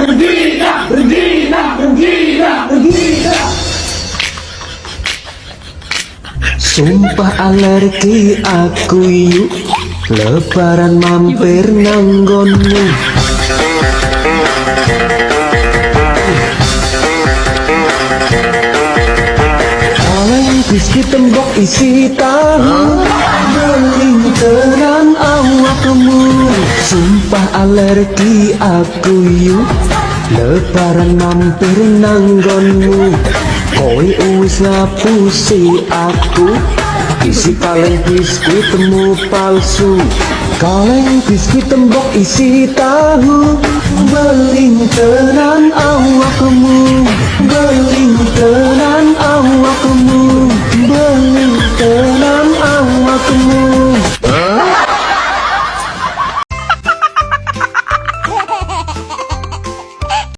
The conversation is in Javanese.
Regina, Regina, Regina, Regina. Sumpah alergi aku yuk, lebaran mampir nanggonmu. Kaleng biskuit tembok isi tahu, beling tenan awakmu. Sumpah alergi aku yuk, lebaran mampir nanggonmu. Kowe wis ngapusi aku, isi kaleng biskuitmu palsu. Kaleng biskuit tembok isi tahu, beling tenan.